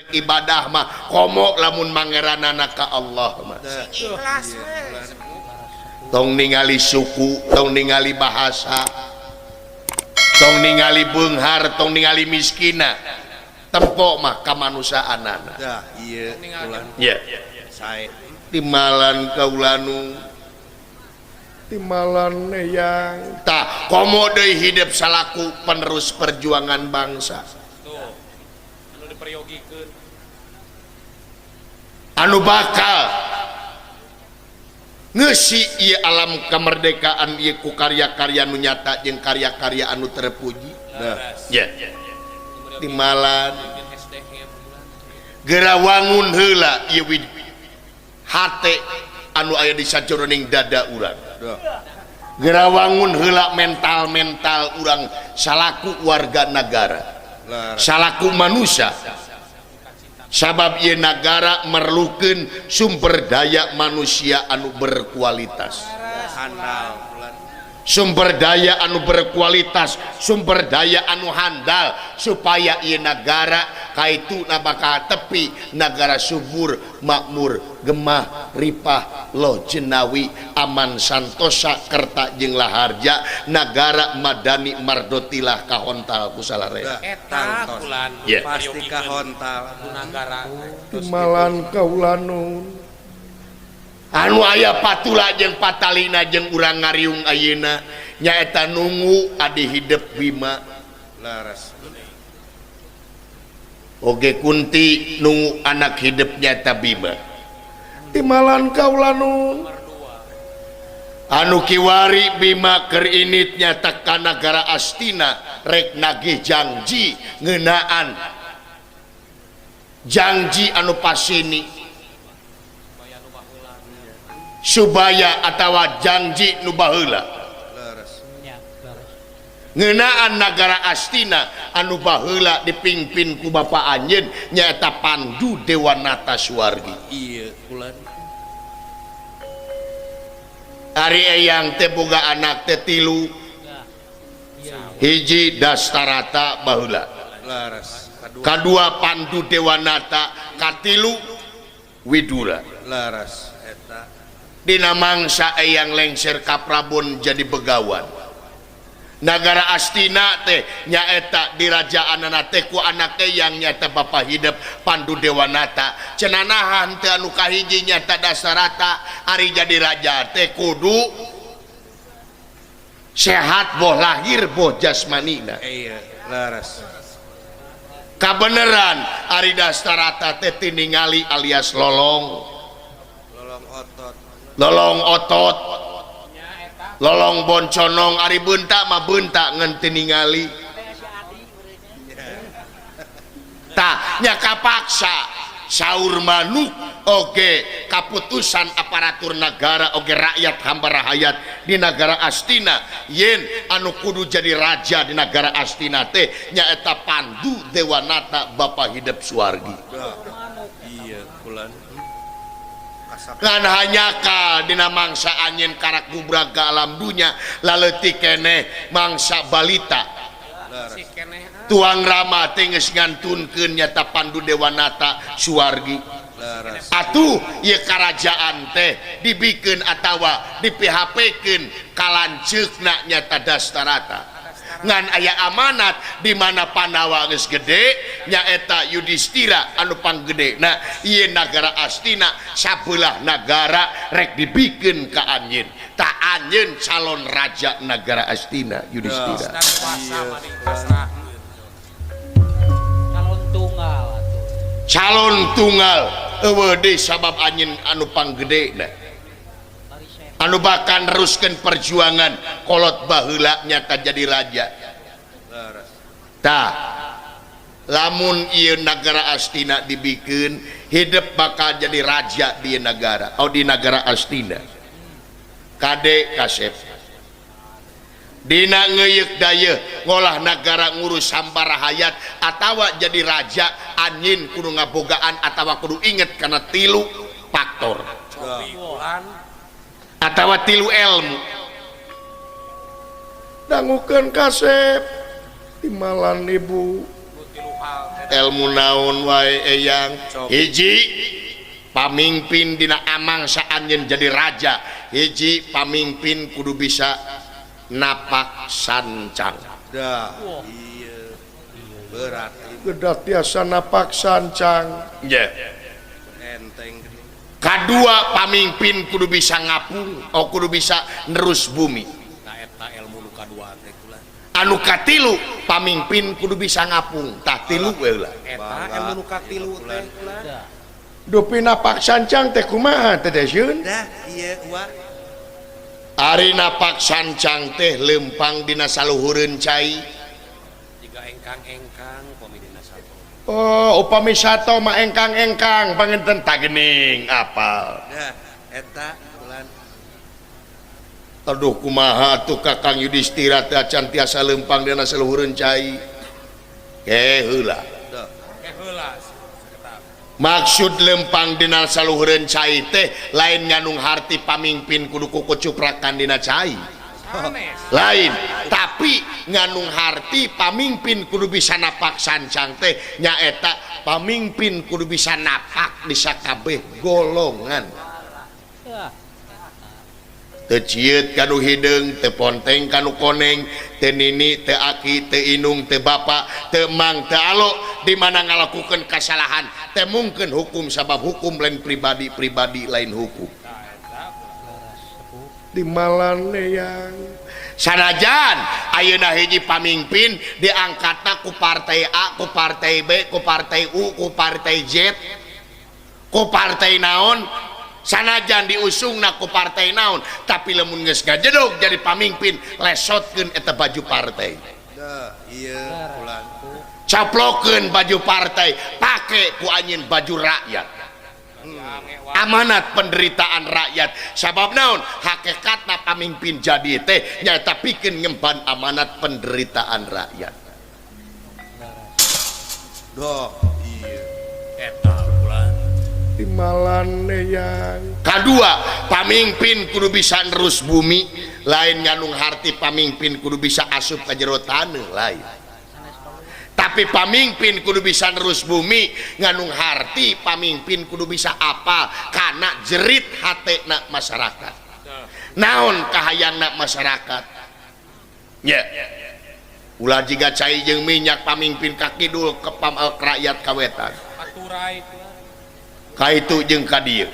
Ibadah mah komo lamun mangeranana ka Allah mah. Ikhlas we. Tong ningali suku, tong ningali bahasa, tong ningali beunghar, tong ningali miskina. Tempo mah kamanusaanana. Dah, ieu ulan. Ya. Sae. Timalan kaulanu. Timalan eyang. Tah, komo deui hidup salaku penerus perjuangan bangsa. Tuh. Anu diperyogikeun. Anu bakal ngeusi ieu alam kemerdekaan ieu ku karya-karya nu nyata jeung karya-karya anu terpuji. Dah. Ya. Timalan geura wangun heula ieu hate anu aya di sajroning dada urang. Dah. Geura wangun heula mental-mental urang salaku warga nagara. Salaku manusia. Sabab ieu nagara merlukeun sumber daya manusia anu berkualitas. Handal. Sumber daya anu berkualitas, sumber daya anu handal supaya ieu nagara kaituna bakal tepi nagara subur, makmur, gemah, ripah, loh jenawi, aman santosa, kerta jeung laharja, nagara madani mardotilah kahontal ku salarea. Eta bulan yeah. Pasti kahontal nagara. Timalan kaulanun. Anu aya patula jeung patalina jeung urang ngariung ayeuna nyaeta nunggu adi hidep Bima. Laras. Oge Kunti nunggu anak hidep nyata Bima. Timalan kaulanun. Anu kiwari Bima keur init nyata ka nagara Astina rek nagih janji ngeunaan janji anu pasini Subaya atawa janji nu baheula. Ngeunaan nagara Astina anu baheula dipimpin ku bapa anjeun nyaeta Pandu Dewanata Suwargi. Ieu bulan. Ari eyang teh boga anak teh tilu. Hiji Dastarata baheula. Laras. Kadua Pandu Dewanata, katilu Widura. Laras eta. Dina mangsa eyang lengser ka Prabon jadi begawan. Nagara Astina teh nyaeta dirajaanana teh ku anak eyang nyaeta bapa hidup Pandu Dewanata. Cenanahan teh anu kahiji nyaeta Dasarata ari jadi raja teh kudu sehat boh lahir boh jasmanina. Iya, laras. Kabeneran ari Dasarata teh tiningali alias lolong. Lolong otot. Lolong otot, lolong bonconong, ari bentak mah bentak ngan teu ningali. Tah nya kapaksa saur manuk oge kaputusan aparatur nagara oge rakyat hamba rahayat di nagara Astina yen anu kudu jadi raja di nagara Astina teh nyaeta Pandu Dewanata bapa hidup Suwargi. Iya, bulan. Ngan hanyaka dina mangsa anjeun karak gubrag ka alam dunya laleutik keneh mangsa balita. Tuang Rama teh geus ngantunkeun nyata Pandu Dewanata Suwargi. Atuh ieu karajaan teh dibikeun atawa di-PHP-keun ka lanceukna nyata Dastarata. Ngan aya amanat di mana Pandawa geus gede nyaeta Yudhistira anu panggedena ieu nagara Astina sabelah nagara rek dibikeun ka anjeun. Tah anjeun calon raja nagara Astina Yudhistira. Calon tunggal atuh. Calon tunggal eueuh deui sabab anjeun anu panggedena. Anu bahkan neruskeun perjuangan kolot baheula nyata jadi raja. Tah lamun ieu nagara Astina dibikeun hidup bakal jadi raja di nagara oh di nagara Astina. Kade kasep dina ngeuyeuk dayeuh ngolah nagara ngurus hamba rahayat atawa jadi raja anjeun kudu ngabogaan atawa kudu inget kana tilu faktor atawa tilu ilmu. Dangukeun kasep timalan ibu ilmu naon wae eyang hiji pamingpin dina amangsa anjeun jadi raja hiji pamingpin kudu bisa napak sancang. Dah iya berat gedah tiasa napak sancang yeah. Enteng kadua pamingpin kudu bisa ngapung oh kudu bisa nerus bumi. Nah eta ilmu nu kadua teh kula anu katilu pamingpin kudu bisa ngapung tah tilu we lah eta ilmu nu katilu teh kula dupi napak sancang teh kumaha teh deseun. Dah ieu wa ari napak sancang teh lempang dina saluhureun cai jiga engkang-engkang upami dina sato. Oh upami sato mah engkang-engkang panginten tagening apal. Dah eta ulan. Aduh kumaha atuh Kakang Yudhistira teh acan tiasa lempang dina saluhureun cai. Ke heula. Ke heula. Maksud lempang dina saluhureun cai teh lain nganung harti pamingpin kudu kukucuprakan dina cai. Lain, tapi nganung harti pamingpin kudu bisa napak sancang teh nyaeta pamingpin kudu bisa napak di sakabeh golongan. Teu cieut kanu hideung, teu ponteng kanu koneng, teu nini, teu aki, teu inung, teu bapa, teu mang, teu alo, di mana ngalakukeun kasalahan teu mungkin hukum sabab hukum lain pribadi, pribadi lain hukum. Di malan yang sanajan ayeuna hiji pamingpin diangkatna ku partai A, ku partai B, ku partai U, ku partai Z, ku partai naon, sanajan diusungna ku partai naon, tapi lamun geus ngajedog jadi pamingpin lesotkeun eta baju partai. Dah ieu ulan. Caplokeun baju partai, pake ku anjeun baju rakyat. Amanat penderitaan rakyat sabab naon hakikatna pamimpin jadi teh nyaeta pikeun ngemban amanat penderitaan rakyat. Doh ieu eta ulan timalan yang kadua pamimpin kudu bisa nerus bumi lain nganung harti pamimpin kudu bisa asup ka jero taneuh lain. Tapi pamimpin kudu bisa nerus bumi nganung harti pamimpin kudu bisa apa karena jerit hatena masyarakat naon kahayangna masyarakat ya ulah jiga cai jeung minyak pamimpin ka kidul ke rakyat ka wetan ka itu jeung ka dieu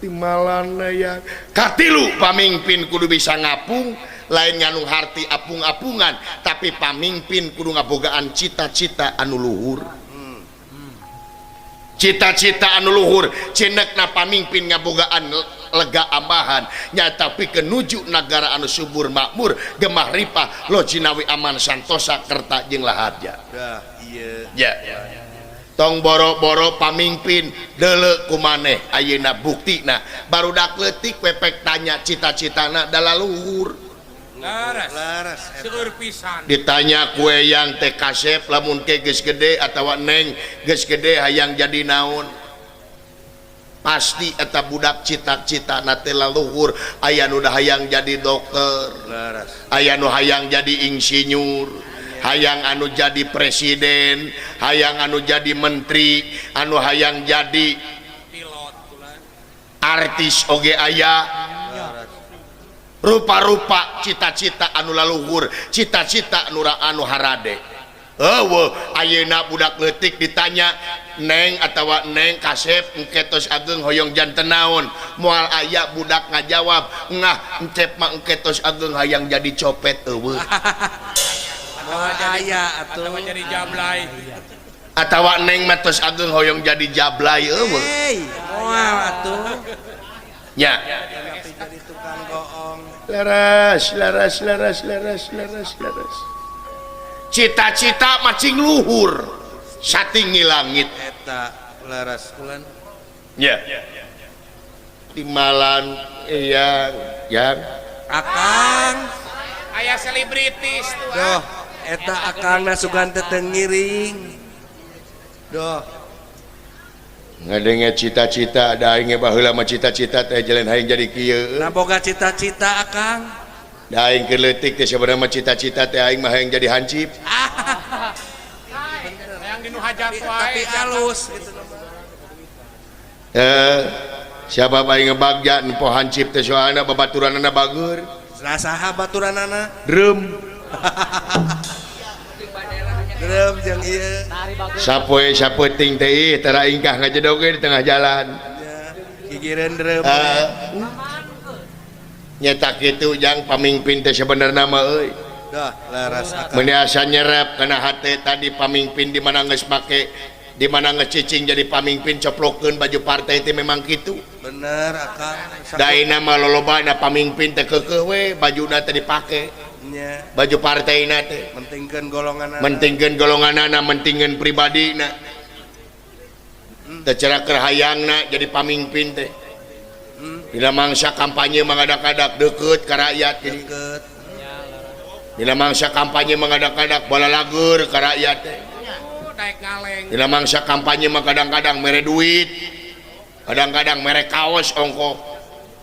timalan yang katilu pamimpin kudu bisa ngapung lain nganung harti apung-apungan tapi pamimpin kudu ngabogaan cita-cita anu luhur. Cita-cita anu luhur cenekna pamimpin ngabogaan lega ambahan nyata pikeun nuju nagara anu subur makmur gemah ripah lo jinawi aman santosa kerta jeung laharja. Dah ieu ya tong boro-boro pamimpin deuleu kumaneh ayeuna buktina barudak leutik wepek tanya cita-citana da luhur. Laras, laras, seueur pisan. Ditanya kue yang teh kasep lamun ke geus gede atawa neng geus gede hayang jadi naon pasti eta budak cita-cita na teh luhur aya nu hayang jadi dokter, aya nu hayang jadi insinyur, hayang anu jadi presiden, hayang anu jadi menteri, anu hayang jadi pilot, artis oge aya. Rupa-rupa cita-cita anu laluhur, cita-cita anu anu harade. Eueuh ayeuna budak leutik ditanya neng atawa neng kasep engke tos ageng hoyong janten naon, moal aya budak ngajawab ngah encep mah engke tos ageng hayang jadi copet eueuh. Moal aya atuh atawa jadi jablay. Atawa neng mah tos ageng hoyong jadi jablay eueuh. Moal atuh. Nya. Jadi tukang goong. Leres, leres, leres, leres, leres, leres. Cita-cita macing luhur satinggi langit. Eta leres ulan. Ya. Timalan eyang yang akang aya selebritis tuh. Doh, eta akangna sugan teh teu ngiring. Doh. Ngadenge cita-cita da aing baheula mah cita-cita teh jalan hayang jadi kieu. Nah boga cita-cita akang. Da aing keur leutik teh sabenerna cita-cita teh aing mah hayang jadi hansip. Hayang dinu hajat wae. Tapi alus gitu. Siapa aing ngebagja nempo hansip teh soalna babaturanana bager. Nah saha baturanana? Drum. Drum jeung ieu. Sapoe sapeting teh ih tara ingkah ngajedog di tengah jalan. Gigireun drum. Nyetak kitu jang pamimpin teh sebenarna mah euy. Dah laras akang. Meuni asa nyerep kana hate tadi pamimpin di mana geus make di mana geus cicing jadi pamimpin coplokeun baju partai teh memang kitu. Bener akang. Daina mah lolobana pamimpin teh keukeuh we bajuna teh dipake. Nya. Baju partaina teh mentingkeun golonganana. Mentingkeun golonganana, mentingkeun pribadina. Teh cara keur hayangna jadi pamimpin teh. Dina mangsa kampanye mangadak-adak deukeut ka rakyat jadi. Deukeut. Dina mangsa kampanye mangadak-adak balalagur ka rakyat teh. Daek ngaleng. Dina mangsa kampanye mah kadang-kadang mere duit. Kadang-kadang mere kaos ongkoh.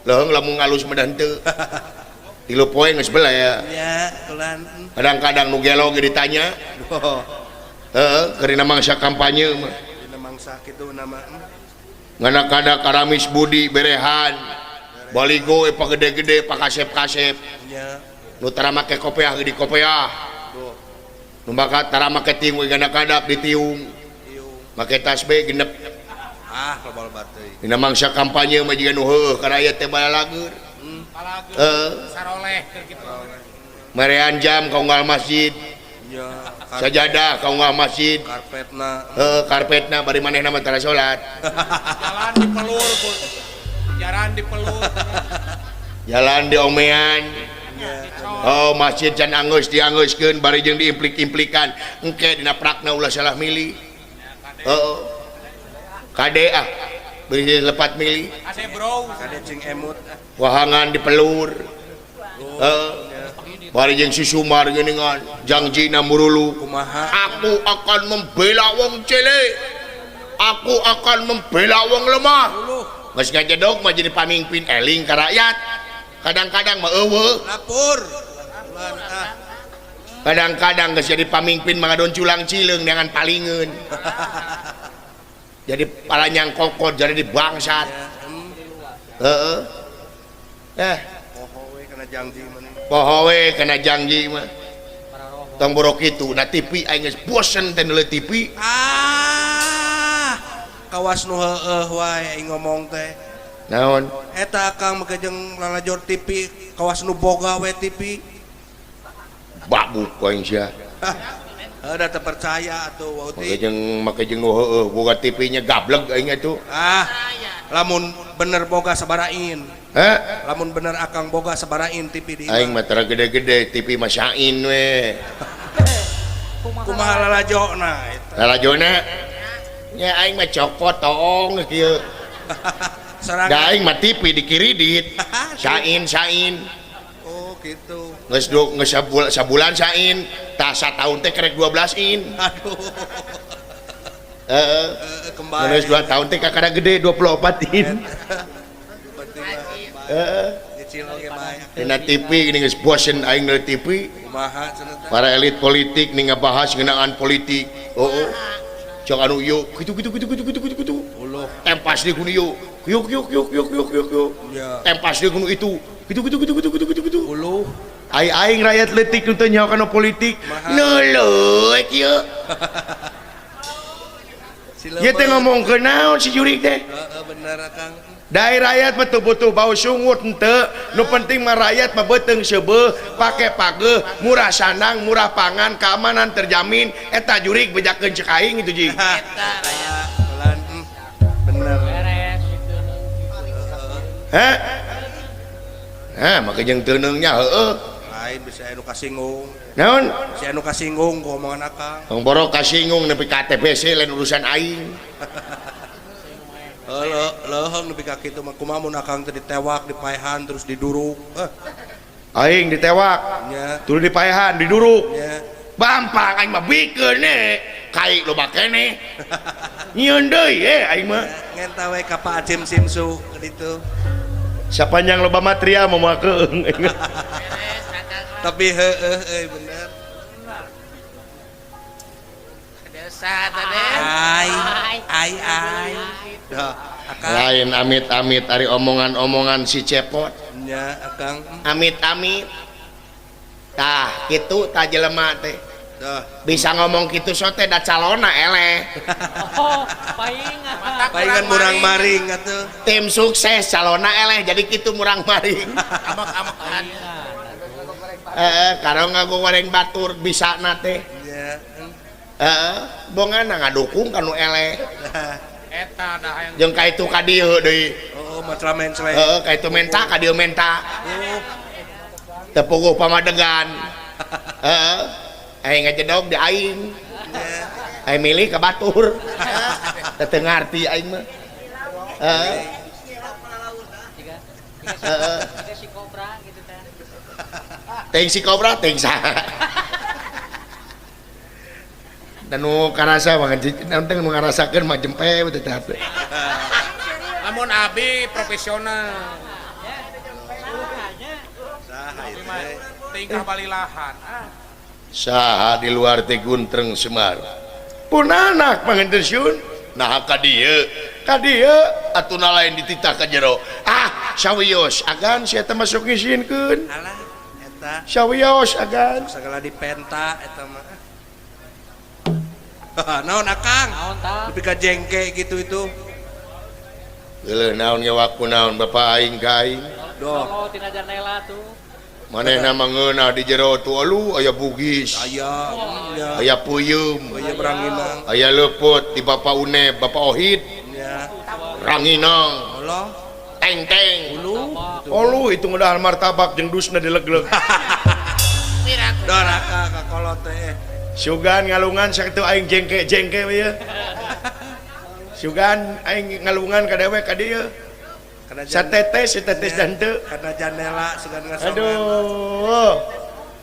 Leuheung lamun ngalus mah henteu. 3 poe geus belah ya. Nya, tulan. Kadang-kadang nu gelo ge ditanya. Oh. Heeh, keur dina mangsa kampanye mah. Dina mangsa kitu nama. Ngana-kada karamis budi berehan. Baligo pagede-gede pakasep-kasep. Nya. Nu tara make kopeah ge dikopeah. Nu maka tara make tiung ge ngana-kada ditiung. Make tasbih genep. Ah, loba-loba teuing. Dina mangsa kampanye mah jiga nu heueuh ka rakyat teh balalagur. Balalagur. Saroleh keur kitu. Merean jam ka unggal masjid. Nya, sajadah ka unggal masjid. Karpetna. Heuh, karpetna bari manehna mah tara salat. Jalan dipelur, Bu. Jalan dipelur. Jalan diomean. Oh, masjid can anggeus dianggeuskeun bari jeung diimplik-implikan. Engke dina prakna ulah salah milih. Heeh. Kade ah. Bari lepat milih. Kade bro, kade cing emut. Wahangan dipelur. Heeh. Bari jeung susumar geuningan, jangjina murulu. Kumaha? Aku akan membela wong cilik. Aku akan membela wong lemah. Geus ngajedog mah jadi pamimpin eling ka rakyat. Kadang-kadang mah eueuh. Lapor. Kadang-kadang geus jadi pamimpin mah ngadon culang cileung dengan palingeun. Jadi palanyang kokot jadi dibangsat. Heeh. Poho we kana janji mah. Poho we kana janji mah. Tong borok kitu na TV aing geus bosen teh neuleuh TV. Ah. Kawas nu heueuh wae aing ngomong teh. Naon? Eta akang make jeung lalajor TV, kawas nu boga we TV. Babuk aing sia. Heuh da teu percaya atuh wauti. Make jeung nu heueuh boga TV-nya gablek aing atuh. Ah. Lamun bener boga sabarain. Heh? Lamun bener akang boga sabarain TV di. Aing mah tara gede-gede TV mah sain we. Kumaha lalajona eta? Lalajona? Nya aing mah cokot toong kieu. Da aing mah TV dikiridit. Sain-sain. Oh gitu. Geus geus sabulan sain, tah sataun teh kerek 12 in. Aduh. Heeh. Kembali. Geus 2 tahun teh kakara gede 24 in. Heeh. Nyicil oge bae. Dina TV gini geus bosen aing na TV. Kumaha cenah teh? Para elit politik nih ngabahas ngeunaan politik. Heeh. Cok anu ieu kitu kitu kitu kitu kitu kitu kitu. Tempas deui kudu ieu. Kieu kieu kieu kieu kieu kieu kieu. Tempas deui kudu itu. Kitu kitu kitu kitu kitu kitu kitu. Uluh. Ai aing rakyat leutik nu teu nyaho kana politik. Neuleuh kieu. Ieu teh ngomongkeun naon si jurig teh? Heeh bener akang. Dai rakyat mah teu butuh bau sungut henteu. Nu penting mah rakyat mah beuteung seubeuh, pake pageuh, murah sandang, murah pangan, keamanan terjamin. Eta jurig bejakeun ceuk aing itu jing. Eta rakyat. Bener. Beres gitu. Heh? Heh, make jeung teuneung nya heueuh. Lain bisa anu kasinggung. Naon? Bisa anu kasinggung ku omongan akang. Tong borok kasinggung nepi ka TBC lain urusan aing. Leuheung nepi ka kitu mah kumaha mun akang teh ditewak, dipaehan terus diduruk. Aing ditewak. Nya. Tuluy dipaehan, diduruk. Nya. Bampang aing mah bikeun e. Kai loba keneh. Nyieun deui aing mah. Ngenta we ka Pak Acim Simsu ditu. Sapanjang loba material mah moal keung. Beres. Tapi heueuh euy bener. Desa tadi. Ai ai ai. Dah, akang. Lain amit-amit ari omongan-omongan si Cepot. Nya akang. Amit-amit. Tah, kitu tah jelema teh. Dah. Bisa ngomong kitu sote da calonna eleh. Oh, paingan. Paingan murang-maring atuh. Tim sukses calonna eleh jadi kitu murang-maring. Amak-amakan. Heeh, karo ngagoreng batur bisa na teh. Nya. Heeh, bongana ngadukung ka nu eleh. Eta dah hayang Jeung ka itu ka dieu deui. Oh, matra mencleh. Heeh, ka itu menta ka dieu menta. Oh, Teu puguh pamadegan. Heeh. Aing ngajedog di aing. nya. Aing milih ka batur. Teu ngarti aing mah. Heeh. Heeh. Tiga si kobra gitu teh. Teuing si kobra teuing saha. Dan nu karasa mah naon teh nu ngarasakeun mah jempe teh teh. Lamun abi profesional. Saha ieu teh? Tingkah balilahan. Ah. Saha di luar teh Guntreng Semar. Pun anak pangentersiun. Nah ka dieu, ka dieu atuna lain dititah ka jero. Ah, sawios agan sia teh masuk ngisinkeun. Alah, eta Sawios agan. sagala dipenta eta mah. Naon akang? Naon tah? Lebih ka jengke gitu itu. Geuleuh naon ge waku naon bapak aing ka aing. Doh, Solo tina janela tuh. Manehna mah ngeunah di jero tuh aluh aya Bugis, aya nya. aya peuyeum, Aya beranginang. aya leupet di Bapak Uneb, Bapak Ohid, Nya. ranginang, Allah, teng-teng. ulu. Olu itu ngedahar martabak jeung dusna dileg-leg. Doh raka ka kolot teh. Sugan ngalungan sakitu aing jengke-jengke we ye. Sugan aing ngalungan ka dewek ka dieu. Kana Satetes satetes dan teu. Kana janela sugan ngasongan. Aduh.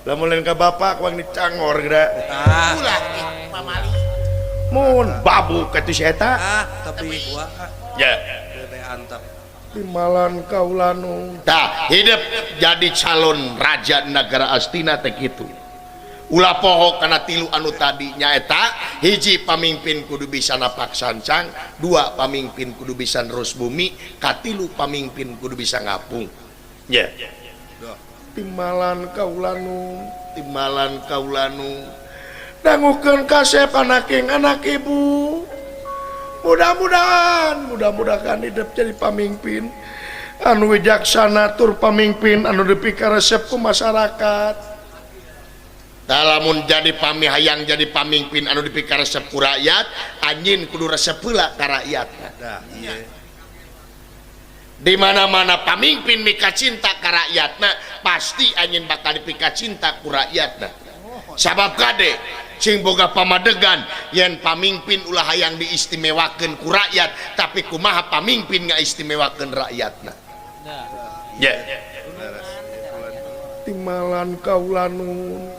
Lamun lain ka bapak kuang dicangor geura. Ah, Ulah pamali. Mun babu ka tu si eta. ah, tapi wah, Ya. teh antep. Timalan kaulanu. Tah, hidup jadi calon raja negara Astina teh kitu. Ulah poho kana tilu anu tadi nyaeta hiji pamimpin kudu bisa napak sancang, dua pamimpin kudu bisa nerus bumi, katilu pamimpin kudu bisa ngapung. Ya. Timalan kaulanu, timalan kaulanu. Dangukeun kasep anak anak ibu. Mudah-mudahan, mudah-mudahan hidup jadi pamimpin anu wijaksana tur pamimpin anu dipikaresep ku masyarakat. Lamun jadi pami hayang jadi pamimpin anu dipikaresep ku rakyat, anjeun kudu resep heula ka rakyatna. Dah, ieu. Di mana-mana pamimpin mika cinta ka rakyatna, pasti anjeun bakal dipika cinta ku rakyatna. Sabab kade sing boga pamadegan yen pamimpin ulah hayang diistimewakeun ku rakyat, tapi kumaha pamimpin ngaistimewakeun rakyatna. Nah, Ya. Timalan kaulanun.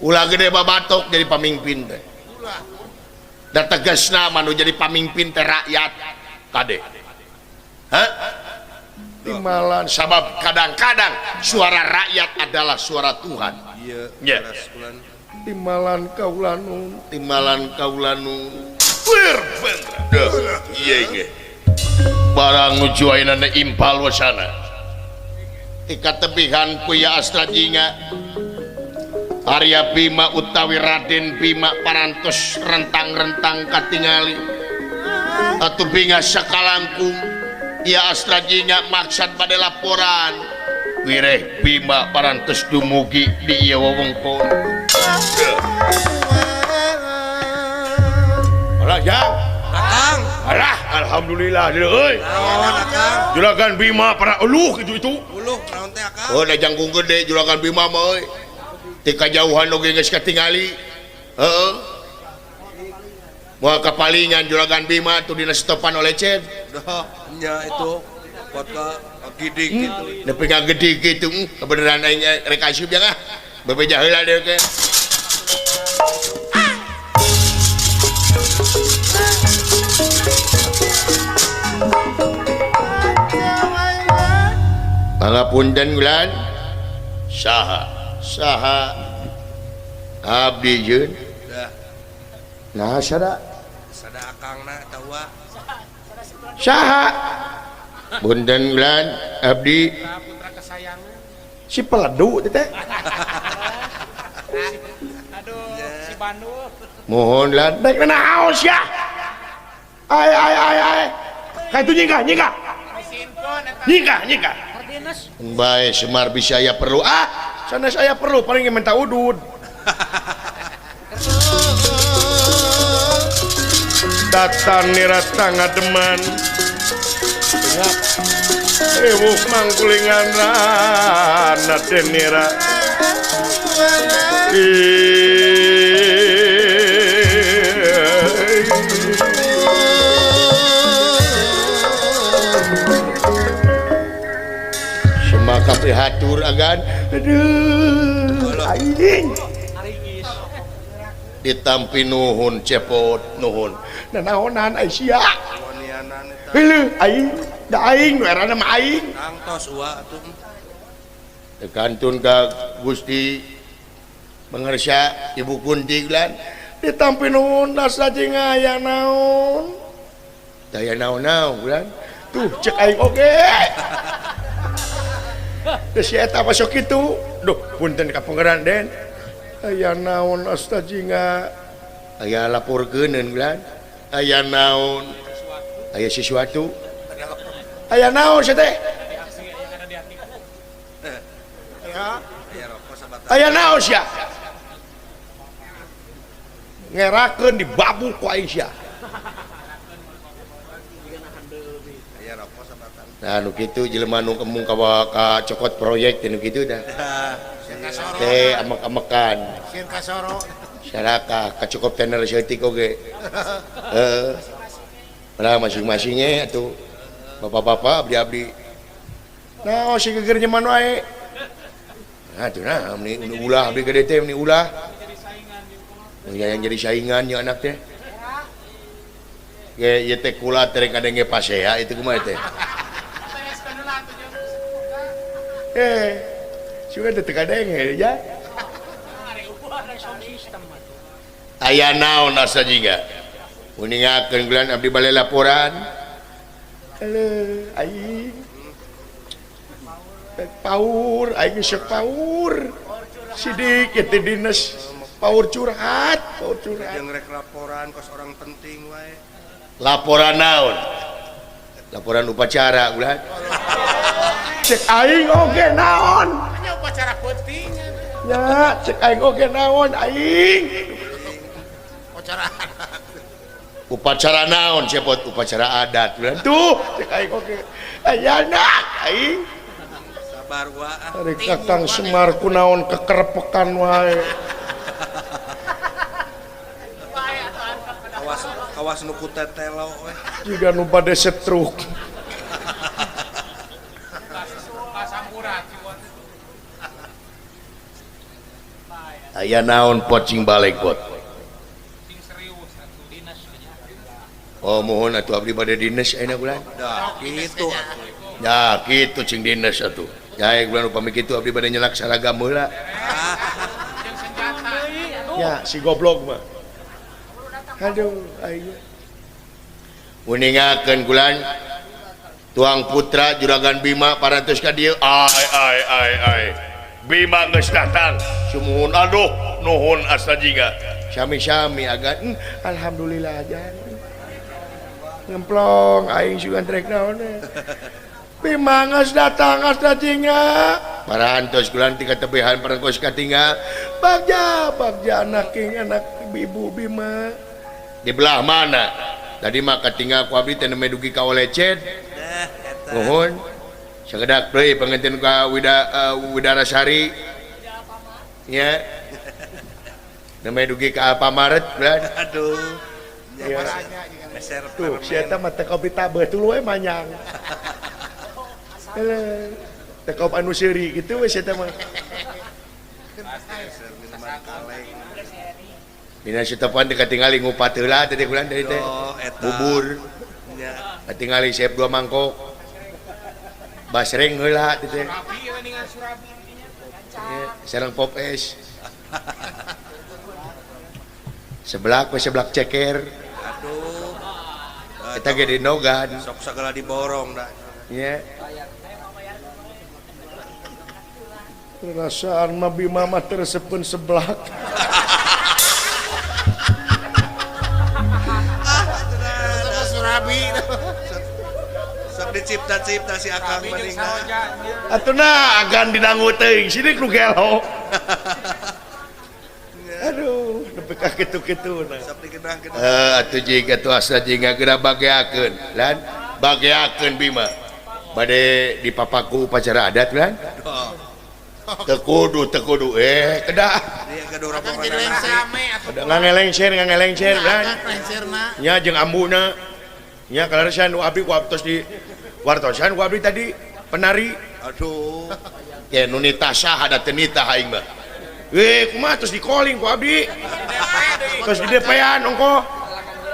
Ulah gede babatok jadi pamimpin teh. Da tegasna mah nu jadi pamimpin teh rakyat kade. Hah? Timalan sabab kadang-kadang suara rakyat adalah suara Tuhan. Ieu, Ya. leres bulan. Timalan kaulanun, timalan kaulanun. Wir bener. Ieu ge. Barang nuju ayeuna impal wasana. Tika tebihan ku ya Astra Jingga. Arya Bima utawi Raden Bima parantos rentang-rentang katingali. Atuh binga sakalangkung ya Astra Jingga maksad pada laporan. Wireh Bima parantos dumugi di ieu wewengkon. Alah jang. Akang. Alah alhamdulillah deui euy. Naon akang? Juragan Bima para uluh kitu itu. Uluh naon teh akang? Oh da jangkung gede Juragan Bima mah euy. Ti kajauhan oge geus katingali. Heeh. Moal kapalingan Juragan Bima tuh dina setopan oleh Ced. Dah, nya itu vodka gidik gitu. Nepi ka gede kitu, kebeneran aing rek asup jang ah. Bebeja heula deui ke. Pangapunten ulan saha Saha abdi jeung nah sada sada akangna eta wa saha punten lan abdi putra kesayangan si peledu teh aduh si Bandul mohon lan daek naon sia ai ai ai ai ka itu nyingkah nyingkah nyingkah nyingkah bae Semar bisa aya perlu ah sanes aya perlu paling minta udud datan nirata ngademan ewuh mangkulingan rana denira semaka prihatur agan aduh aing ditampi nuhun cepot nuhun nanaonan ai sia heuh aing da aing nu erana mah aing tangtos wa atuh teu kantun ka Gusti Pangersa Ibu Kunti lan ditampi nuhun das jeung aya naon daya naon-naon lan tuh cek aing oge teu si eta masuk kitu duh punten ka Pangeran Den aya naon astajinga aya laporkeuneun lan aya naon aya sesuatu aya naon sia teh aya naon sia ngerakeun dibabu ku aing sia nah nu kitu jelema nu kemung ka cokot proyek teh nu kitu dah teh amek-amekan sieun kasoro saraka kacukup tener seutik oge heeh lah masing-masing ge atuh bapak-bapak abdi-abdi nah si geger nyeman wae nah atuh nah meni ulah abdi gede teh meni ulah yang jadi saingan nya anak teh ge ieu teh kula teh kadenge pasea itu kumaha teh suka teh teu kadenge ya aya naon asa jiga uningakeun gelan abdi bale laporan heuh aing paur aing sok paur sidik ieu teh dinas paur curhat jeung rek laporan kos orang penting wae laporan naon laporan upacara ulah cek aing oge naon nya upacara penting nya cek aing oge naon aing upacara upacara naon cepot upacara adat ulah tuh cek aing oge aya anak aing sabar wa ari Kakang Semar kunaon kekerepekan wae kawas kawas nu ku tetelo we jiga nu bade stroke aya naon pot cing balik pot oh mohon atuh abdi bade dinas ayeuna bulan dah kitu atuh ya kitu cing dinas atuh ya bulan upami kitu abdi bade nyelak saragam heula ya si goblok mah aduh aing uningakeun bulan tuang putra Juragan Bima parantos ka dieu ai ai ai ai Bima geus datang sumuhun aduh nuhun asa jiga sami-sami agan alhamdulillah aja ngemplong aing sugan trek naon Bima geus datang asa jiga parantos kulan ti katebihan parantos katinggal bagja bagja anak king anak ibu Bima di belah mana tadi mah katinggal ku abdi teh nembe dugi ka Olecet nuhun sakedak deui panganten ka Widarasari nya nembe dugi ka Alfamaret aduh ya. Tuh si eta mah teh kopi tabeuh tuluy manyang teh kop anu seuri kitu we si eta mah dina setopan teh katingali ngupat heula teh bulan tadi teh bubur katingali sep dua mangkok basreng heula teh Sareng pop es. Seblak we seblak ceker. Aduh. Eta ge dinogan. Sok sagala diborong da. Nya. Perasaan mah Bima mah teu resepeun seblak. Surabi. Sok dicipta-cipta si Akang mending. Atuh nah agan didangu teuing sidik nu gelo. Aduh, nepi ka kitu-kitu na. Sok digenah-genah. Atuh jig atuh asa jig ngageura bageakeun. Lan bageakeun Bima. Bade dipapaku upacara adat lan. Teu kudu kedah. Dia gaduh Akang jadi rombongan. rame atuh. Ada ngangelengser lan. Akang lengserna. Nya jeung ambuna. Nya kaleresan nu abdi ku abtos di wartosan ku abdi tadi penari. Aduh. Ya nu nitah saha da teu nitah aing mah. Kumaha tos di-calling ku abdi. Tos di DP-an ongko.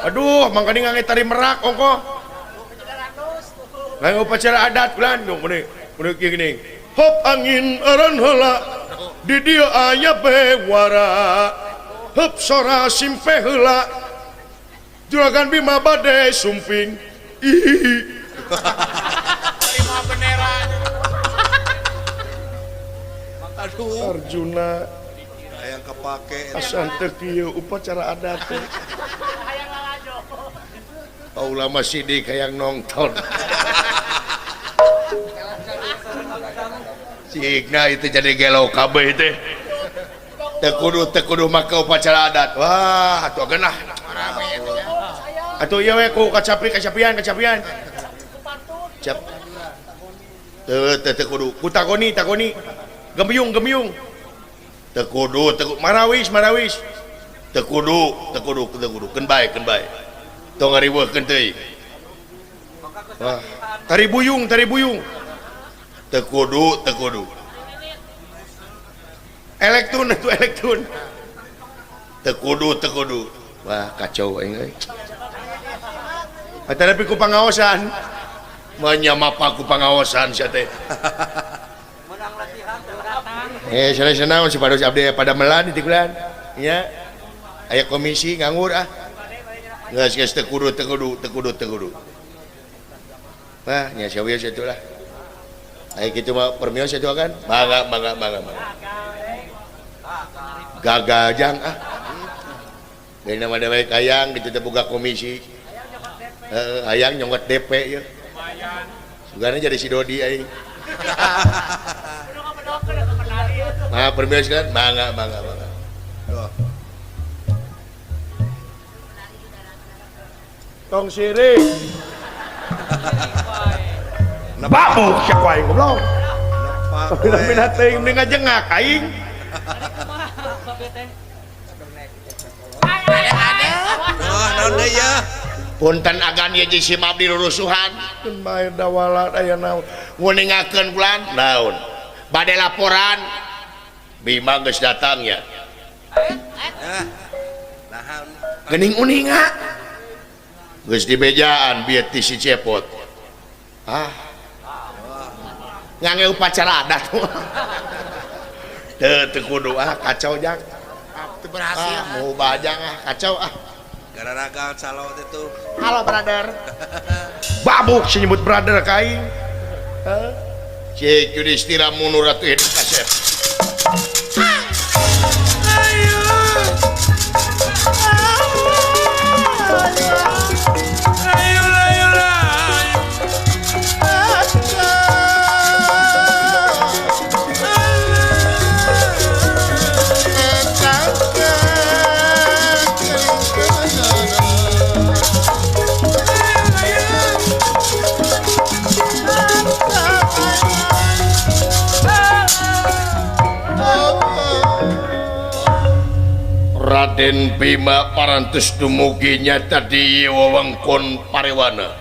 Aduh, mangkani ngange tari merak ongko. Ngange upacara adat kulan dong meni. Meni kieu geuning. Hop angin eureun heula di dieu aya bewara. Hop sora simpe heula. Juragan Bima bade sumping. Ih. Terima bendera. Aduh. Arjuna Hayang kepake. Asan teu kieu upacara adat teh. Ulama sidik hayang nonton. Cigna itu jadi gelo kabeh teh. Teu kudu make upacara adat. Wah, atuh geunah. Atuh ieu we ku kacapian. Cap. Teu kudu. Ku takoni. Gembyung. Teu kudu marawis. Teu kudu. Keun bae. Tong ngariweuhkeun teuing. Wah, tari buyung. Teu kudu. Elektun atuh elektun. Teu kudu. Wah, kacau aing euy. Atanapi ku pangaosan. Menyamapa ku pangaosan sia teh. Sanes naon si Pados abdi pada melan di tikulan. Nya. Aya komisi nganggur ah. Geus teu kudu. Wah, nya sawieu atuh lah. Aya kitu mah permios atuh kan. Mangga. Gagal jang ah. Dari nama dewek hayang kitu teh boga komisi. Heeh, hayang nyongot DP ieu. Sugana jadi si Dodi aing. Mangga permios kan? Mangga. Tong sirik. Babuk sia ku aing goblok. Pina-pina teuing mending ngajengak aing. Wah, naon deui ya? Punten agan ieu jeung si Mabdi rurusuhan. Keun bae dawala aya naon. Nguningakeun bulan naon. Bade laporan Bima geus datang ya. Nah, geuning uninga. Geus dibejaan bieu ti si Cepot. Ah. Ngange upacara adat. Teu kudu ah kacau jang. Teu berhasil. Ah, mau bajang ah kacau ah. Gara-gara calo itu. Halo brother. Babuk si nyebut brother ka aing. Heuh. Cik Yudhistira mundur atuh hidup kasep. Raden Bima parantos dumugi nyata di wewengkon Parewana.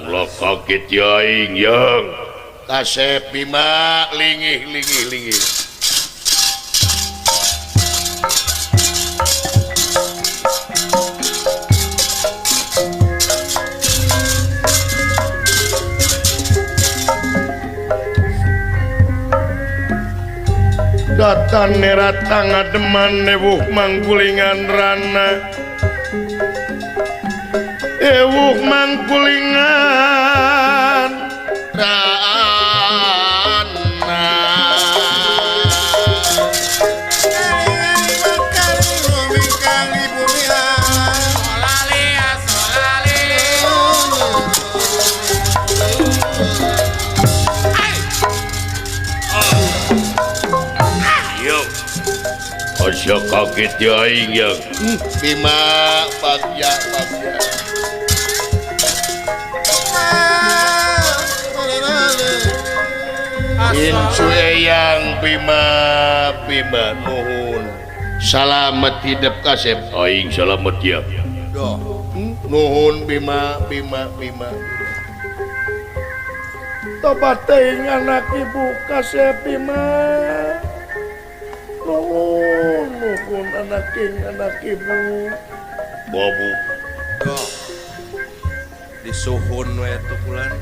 Ulah kaget ya aing yang. Kasep Bima lingih. Datan nerata ngademan ewuh manggulingan rana ewuh manggulingan rana Asya kaget ya aing ya. Bima bagja bagja. Incu eyang Bima Bima nuhun. Salamet hidup kasep aing salamet ya. Nuhun Bima Bima Bima. Tobat teuing anak ibu kasep Bima. Nuhun, nuhun anak king, anak ibu. Babu. Disuhun we atuh kulan.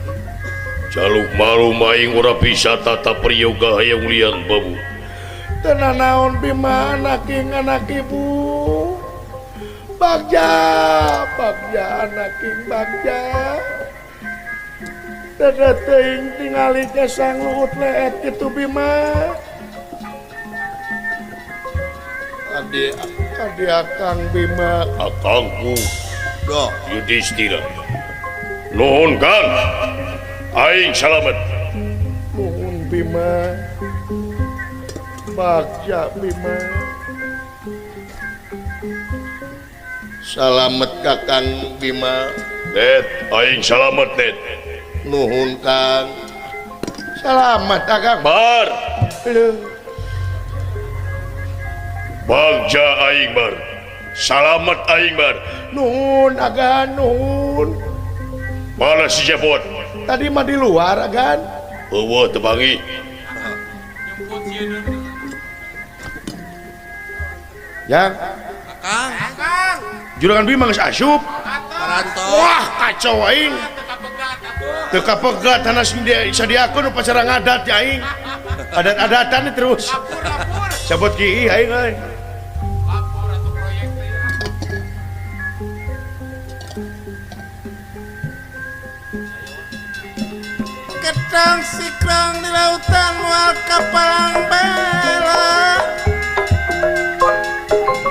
Jaluk malu maing ora bisa tata priyoga hayang liang babu. Teu nanaon Bima anak king, anak ibu. Bagja, bagja anak king, bagja. Teu teuing tingali kesang luhut leet kitu Bima. Adi adi akang Bima akangku doh Yudhistira nuhun Kang aing salamet nuhun Bima bagja Bima salamet Kakang Bima Det aing salamet Det nuhun Kang salamet Akang bar leuh bagja aing bar salamet aing bar nuhun agan nuhun mana si Jepot tadi mah di luar agan eueuh teu panggih yang akang akang juragan Bima geus asup wah kacau aing teu kapegat hanas sadiakeun upacara ngadat ya aing adat-adatan terus cabut ki aing euy. Ketang sikrang di lautan mual kapalang bela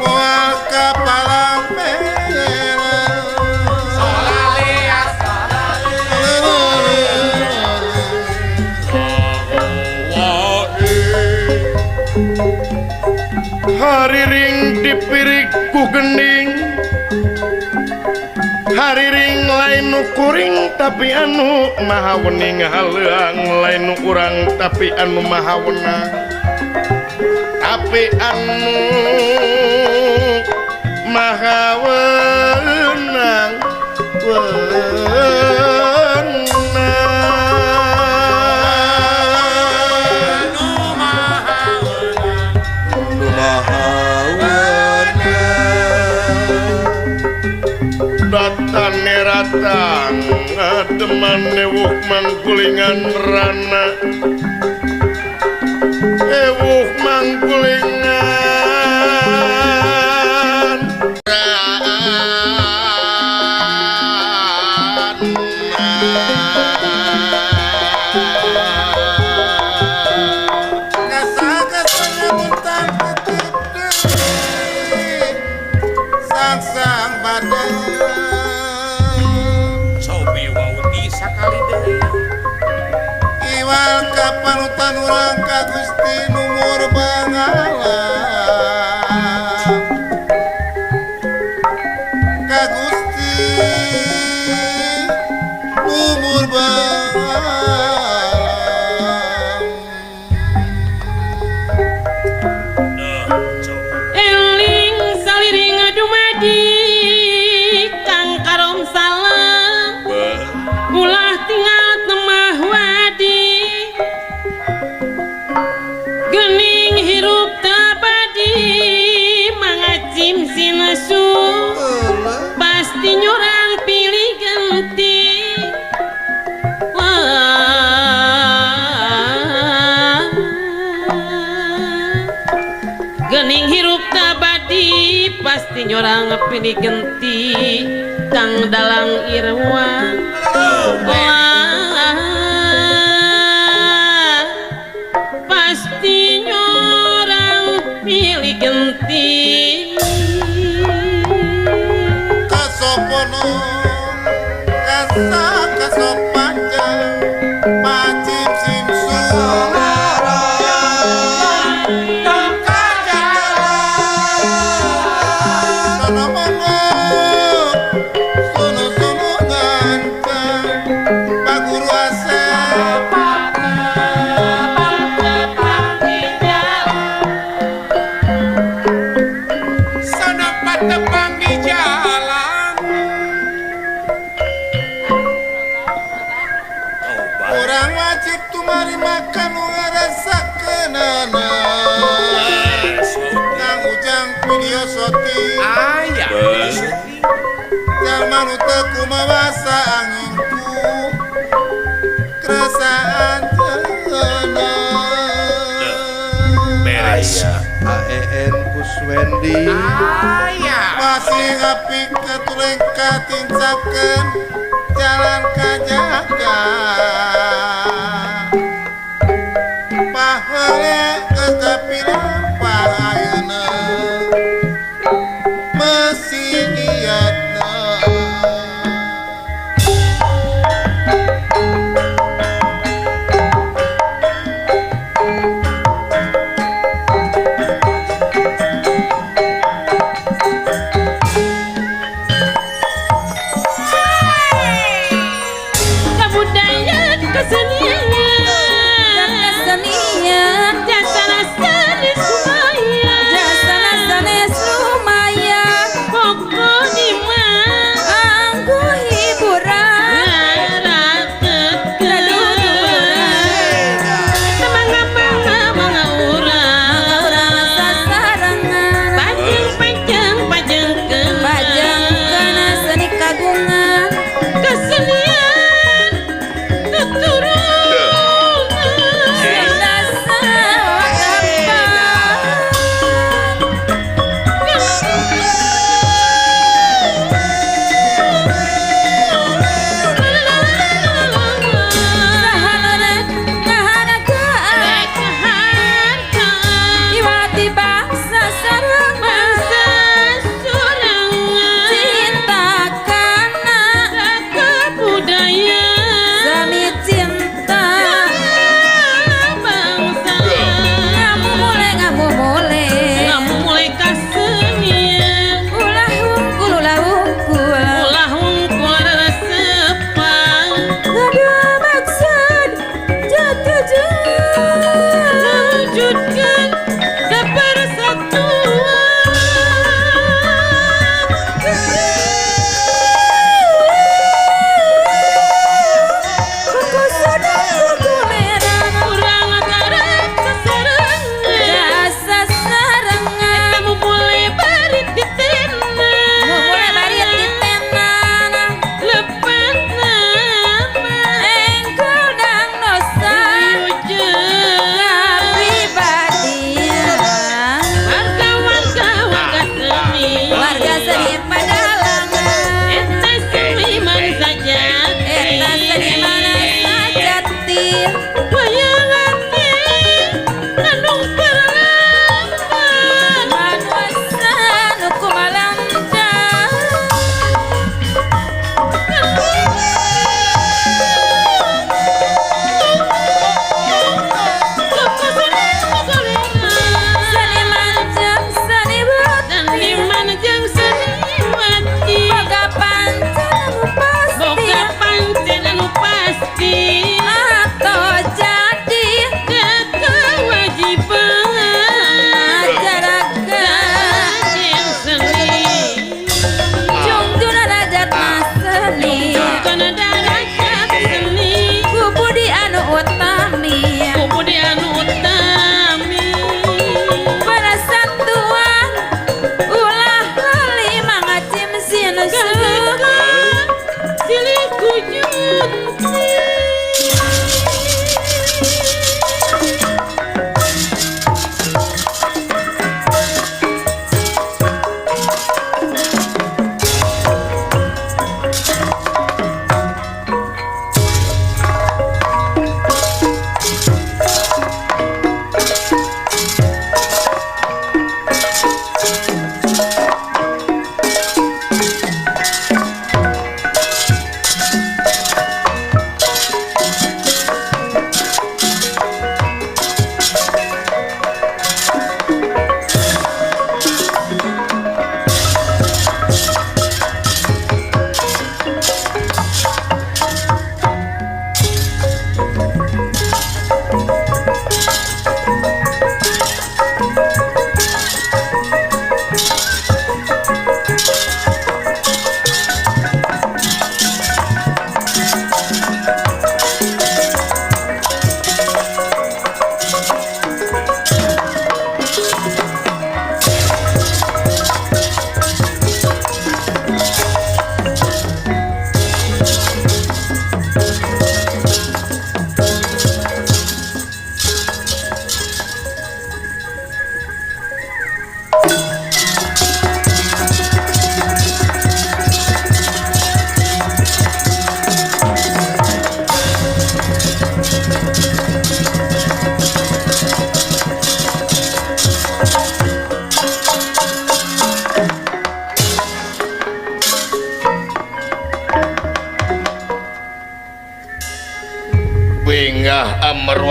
mual kapalang bela solalea hariring dipirik ku gending hariring lain nu kuring tapi anu maha wening haleuang lain nu urang tapi anu maha wenang tapi anu maha wenang wenang anu maha wenang datan neratang ademan ewuh manggulingan rana ewuh manggulingan rana kasa-kasanya muntah ketip sang-sang badan iwal kapanutan urang ka Gusti Numur Bangalan ka Gusti Numur Bangalan. Eling saliring dumadi kang karom salam ulah tinggal temah wadi gening hirup Gening hirup abadi pasti nyorang pilih genti Kang Dalang Irwan. Wah, pasti nyorang pilih genti. Kasopono kasa kasopanjang pacip simsu sono monggo sono sono ngancang Pak Guru Asep. Sono patepang di jalan. Orang wajib tumari makan ngarasakeunana. Kang Ujang video soti Aya. jalma nu teu kumawasa anginku kerasaan anjeunna. Beres. AEN Kuswendi. Aya. Masih apik katuleng katincakeun jalan kajaga. Paheule geus kapilampah ayeuna masih niatna. Kabudayaan kesenian, Kesenian jasa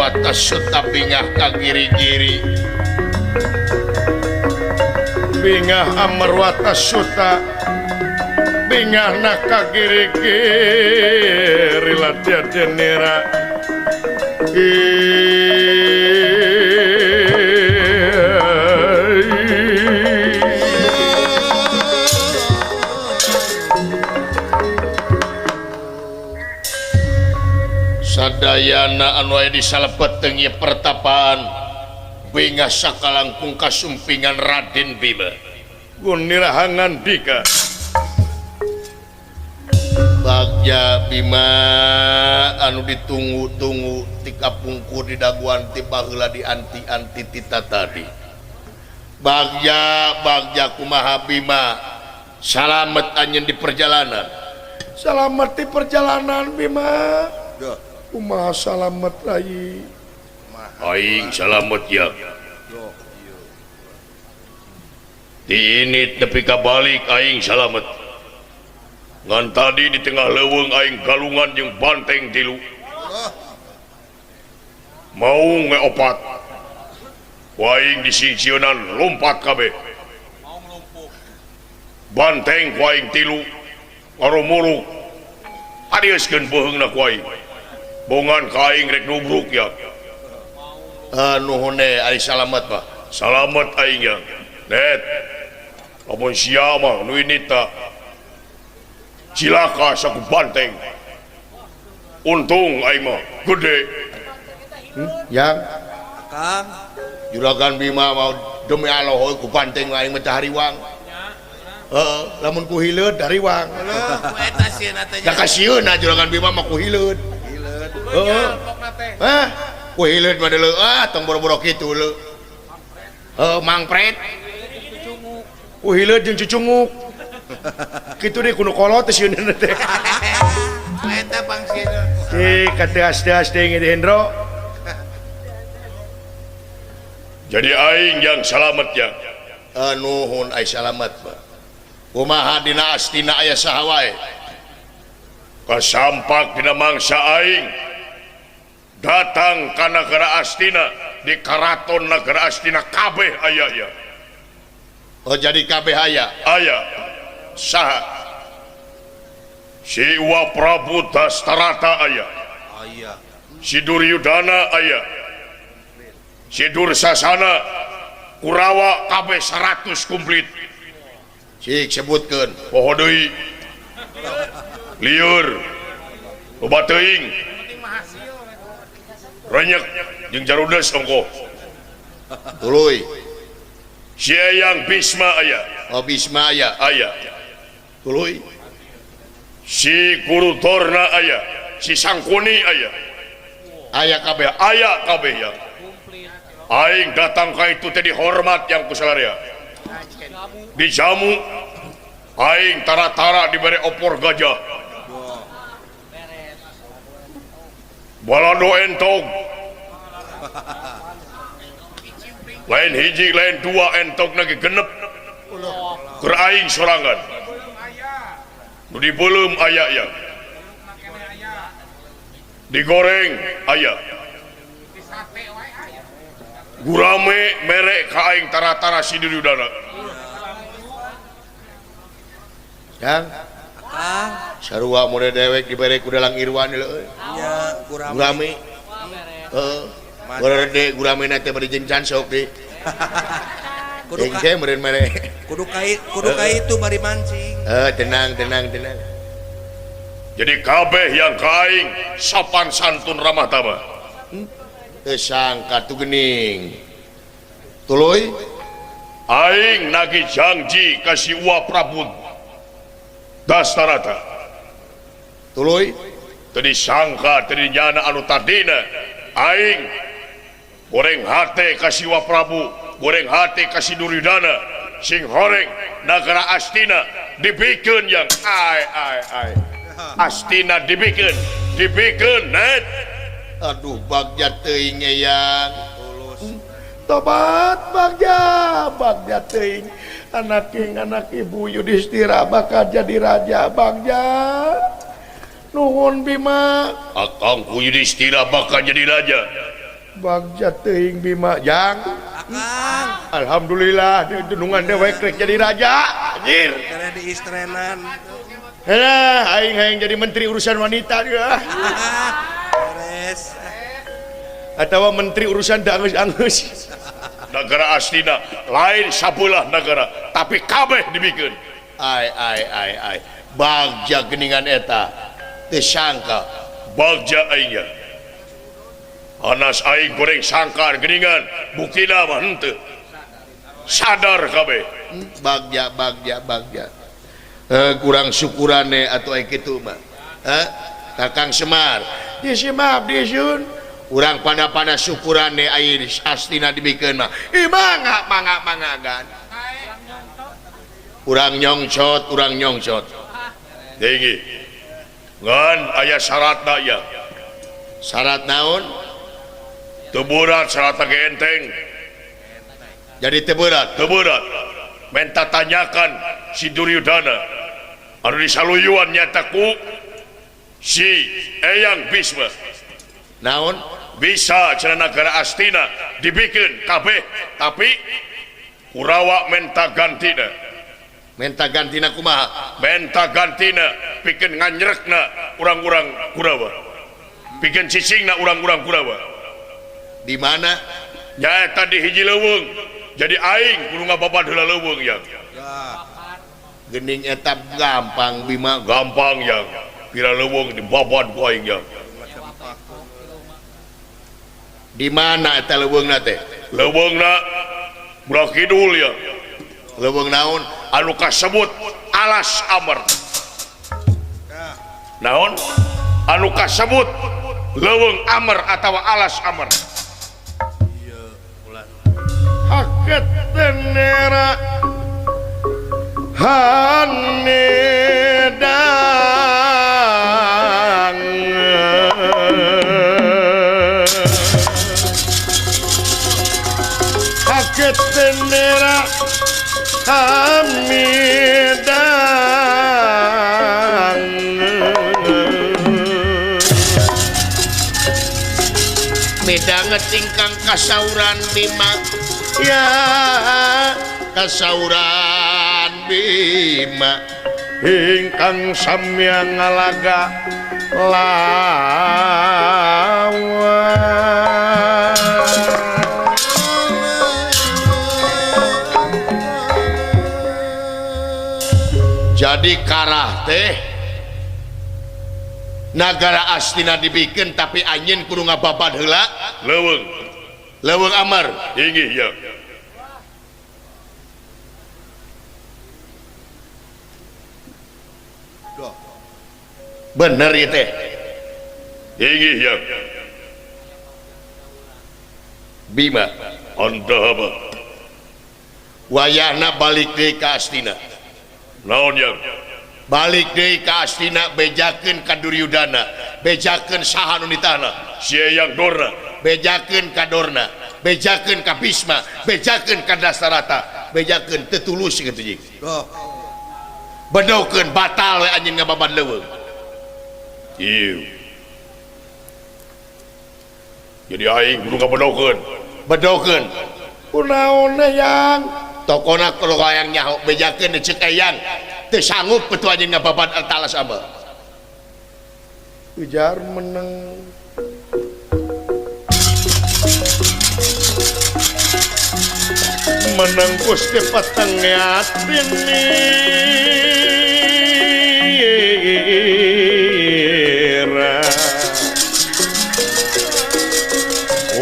Amarwata Suta bingah ka giri-giri. Bingah Amarwata Suta bingah na ka giri-giri latihan nira. Sadayana anu aya di salepeteng ieu pertapaan bingah sakalangkung kasumpingan Raden Bima. Gunirahangan dika. Bagja Bima anu ditunggu-tunggu ti kapungkur di daguan ti baheula di anti-anti tita tadi. Bagja bagja kumaha Bima salamet anjeun di perjalanan. Salamet di perjalanan Bima. Kumaha salamet rai? Aing salamet ya. Diinit nepi ka balik aing salamet. Ngan tadi di tengah leuweung aing galungan jeung banteng tilu. Maung we opat. Ku aing disingsieunan lompat kabeh. Banteng ku aing tilu ngarumuruk. Adieuskeun beuheungna ku aing. Bongan ka aing rek nubruk ya. Nuhun we ari salamet mah. Salamet aing ya. Net. Lamun sia mah nu inita cilaka saku banteng. Untung aing mah gede. Yang Akang Juragan Bima mau demi Allah ku banteng aing mah hariwang. Heeh, lamun ku hileud hariwang. Eta sieun teh. Da kasieunna Juragan Bima mah ku hileud. Hileud. Heeh. Hah? Ku hileud mah deuleu ah tong boro-boro kitu leuh. Heuh, mangpret. Ku hileud jeung cucunguk. Kitu deh kuno kolot teh sieun teh. Eta pangsieun. Cik kateas-teas deui Hendro. Jadi aing yang salamet ya. Nuhun aing salamet mah. Kumaha dina astina aya saha wae? Kasampak dina mangsa aing datang ka nagara Astina di karaton nagara Astina kabeh aya ya. Oh jadi kabeh aya. Aya. Saha? Si Wa Prabu Dastarata aya. Aya. Si Duryudana aya. Si Dursasana Kurawa kabeh 100 komplit. Cik sebutkeun. Poho deui. Lieur. Loba teuing. Renyek jeung jarudes ongkoh. Tuluy. Si Eyang Bisma aya. Oh Bisma aya. Aya. Tuluy. Si Guru Dorna aya, si Sangkuni aya. Aya kabeh. Aya kabeh ya. Aing datang ka itu teh dihormat yang kusalaria. Dijamu aing tara-tara dibere opor gajah. Balado entog. Lain hiji lain dua entog lagi genep. Keur aing sorangan. Nu dibeuleum aya ya. Digoreng aya. Gurame merek ka aing tara-tara si Duryudana. Kang, Akang sarua mode dewek dibere ku Dalang Irwan leuh. Nya gurame. Gurame. Heeh. Gurame gurame na teh bari jeung cansok deui. Kudu ka meureun mere. Kudu ka itu bari mancing. Heuh, tenang tenang tenang. Jadi kabeh yang ka aing sopan santun ramah tamah. Teu sangka tu geuning. Tuluy aing nagih janji ka si Wa Prabu Dastarata. Tuluy teu disangka teu dinyana anu tadina aing goreng hate ka si Wa Prabu, goreng hate ka si Duryudana, sing horeng nagara Astina dibikeun yang ai ai ai. Astina dibikeun, dibikeun net. Aduh bagja teuing eyang. Tobat bagja, bagja teuing. Anak king anak ibu Yudhistira bakal jadi raja bagja. Nuhun Bima. Akangku Yudhistira bakal jadi raja. Bagja teuing Bima jang. Akang. Alhamdulillah dunungan dewek rek jadi raja. Anjir. Karena diistrenan. Heh, aing hayang jadi menteri urusan wanita dia. Beres. Atau menteri urusan dangus-angus. Negara Astina lain sabelah negara tapi kabeh dibikeun. Ai ai ai ai. Bagja geningan eta teu sangka. Bagja aing nya. Anas aing goreng sangkar geningan buktina mah henteu. Sadar kabeh. Bagja bagja bagja. Kurang syukurane atuh aya kitu mah. Heh, Kakang Semar. Disimap disun. Urang pada-pada syukurane aya Astina dibikeun mah. Ih mangga mangga mangga gan. Urang nyongcot, urang nyongcot. Tinggi. Ngan aya syaratna ya. Syarat naon? Teu berat syaratna ge enteng. Jadi teu berat, teu berat. Menta tanyakan si Duryudana anu disaluyuan nyata ku si Eyang Bisma. Naon? Bisa cenah nagara Astina dibikeun kabeh tapi Kurawa menta gantina. Menta gantina kumaha? Menta gantina pikeun nganyrekna urang-urang Kurawa. Pikeun cicingna urang-urang Kurawa. Di mana? Nyaeta di hiji leuweung. Jadi aing kudu ngababad heula leuweung yang. Geuning eta gampang Bima, gampang yang. Pira leuweung dibabad ku aing yang. Di mana eta leuweungna teh? Leuweungna belah kidul ya. Leuweung naon? Anu kasebut Alas Amer. Naon? Anu kasebut Leuweung Amer atawa Alas Amer. Haket tenera hanedang haket tenera hamidang midanget ingkang kasauran Bima ya kasauran Bima ingkang samya ngalaga lawan. Jadi karah teh nagara Astina dibikeun tapi anjeun kudu ngababad heula leuweung. Leuweung Amer. Inggih ya. Bener ieu teh. Inggih ya. Bima andahaba. Wayahna balik deui ka Astina. Naon ya? Balik deui ka Astina bejakeun ka Duryudana, bejakeun saha nu ditana? Si Eyang Dorna. Bejakeun ka Dorna, bejakeun ka Bisma, bejakeun ka Dasarata, bejakeun teu tulus kitu jeung. Bedokeun batal we anjeun ngababad leuweung. Ieu. Jadi aing kudu ngabedokeun. Bedokeun. Kunaon Eyang? Tokona kalau hayang nyaho bejakeun ceuk Eyang teu sanggup petu anjeun ngababad Alas Amer. Ujar meneng. Meneng Gusti peteng atine.